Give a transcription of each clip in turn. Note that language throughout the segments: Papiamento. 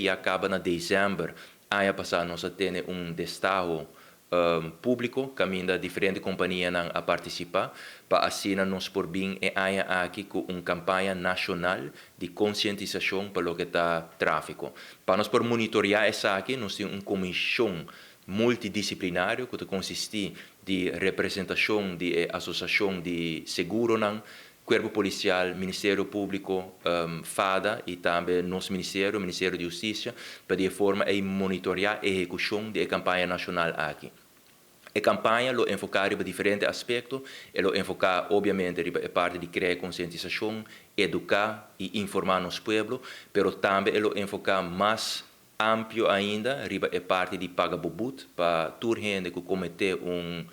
Ya caba na december aña pasa nos a tene un destaho publico caminda diferente companianan a participa pa asina nos por bin e aña aki cu un campaña nacional di concientisacion pa loke ta trafico. Pa nos por monitorea esaki nos tin un comision multidisciplinario cu ta consisti di representacion di e asociacion di seguronan, Cuerpo Policial, Ministerio Publico, FADA y tambe nos Ministerio, Ministerio di Husticia, pa di e forma ey monitorea ehecucion di e campaña nacional aki. E campaña lo enfoca riba diferente aspecto, e lo enfoca obviamente riba e parti di crea concientisacion, educa y informa nos pueblo, pero tambe e lo enfoca mas amplio ainda riba e parti di paga bo boet pa tur hende cu comete un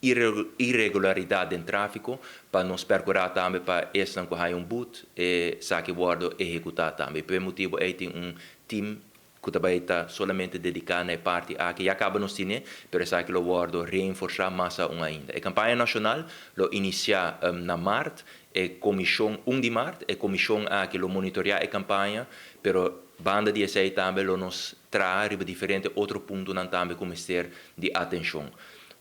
iregularidad den trafico pa nos percura tambe pa esnan cu haya un boet esaki wordo ehecuta tambe. P'e motibo ey tin un team cu ta bay ta solamente dedica na e parti aki. Ya caba nos tine, pero esaki lo wordo reenforsa mas aun ainda. E campaña nacional lo inicia na maart, e comision 1 di maart, e comision aki lo monitorea e campaña, pero banda di esey tambe lo nos traha riba diferente otro puntonan tambe cu mester di atencion.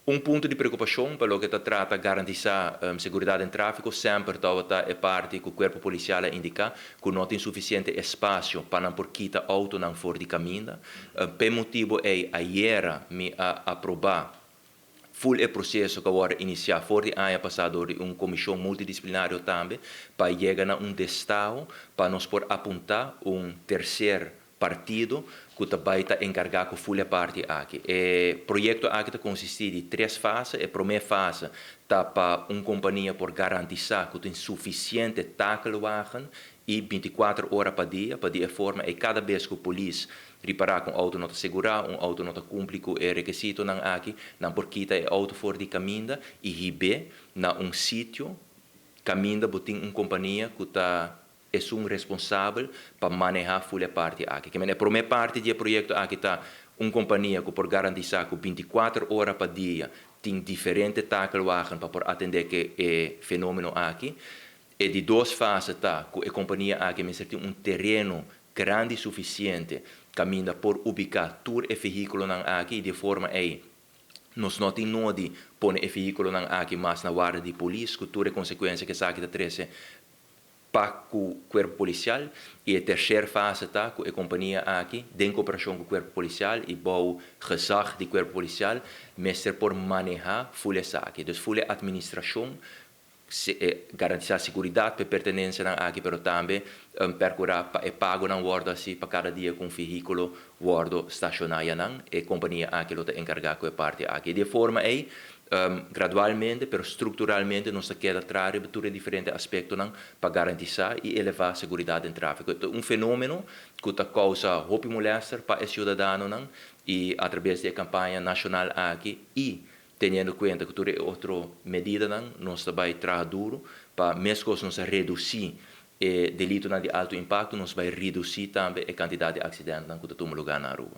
Un punto di preocupacion pa loke ta trata garantisa seguridad den trafico semper tabata e parti cu Cuerpo Policial a indica cu no tin suficiente espacio pa nan por kita autonan for di caminda. P'e motibo ey ayera mi a aproba full e proceso cu a wordo inicia for di aña pasa door di un comision multidisciplinario tambe pa yega na un destaho pa nos por apunta un tercer partido cu ta bay ta encarga cu full e parti aki. E proyecto aki ta consisti di tres fase. E prome fase ta pa un compania por garantisa cu tin suficiente takelwagen y 24 ora pa dia, pa di e forma ey cada bes cu polis ripara cu un auto no ta segura, un auto no ta cumpli cu e requisitonan aki, nan por kita e auto for di caminda y hibe na un sitio caminda bo tin un compania cu ta esun responsabel pa maneha full e parti aki. Ke men e prome parti di e proyecto aki ta un compania cu por garantisa cu 24 ora pa dia tin diferente takelwagen pa por atende cu e fenomeno aki. E di dos fase ta cu e compania aki mester tin un tereno grandi suficiente caminda por ubica tur e vehiculonan aki y di e forma ey nos no tin nodi pone e vehiculonan aki mas na warda di polis cu tur e consecuencia cu esaki ta trece pa cu Cuerpo Policial. Y e tercer fase ta cu e compania aki den cooperacion cu Cuerpo Policial y bou gezag di Cuerpo Policial mester por maneha full esaki. Dus full e administracion, garantisa seguridad p'e pertenencianan aki pero tambe percura pa e pagonan wordo haci pa cada dia cu un vehiculo wordo staciona ayanan. E compania aki lo ta encarga cu e parti aki. Di e forma ey gradualmente pero structuralmente nos ta keda traha riba tur e diferente aspectonan pa garantisa y eleva seguridad den trafico. E ta un fenomeno cu ta causa hopi molester pa e ciudadanonan y atrabes di e campaña nacional aki y teniendo cuenta cu tur e otro medidanan nos ta bay traha duro pa mescos nos a reduci e delitonan di alto impacto, nos bay reduci tambe e cantidad di accidentenan cu ta tuma lugar na Aruba.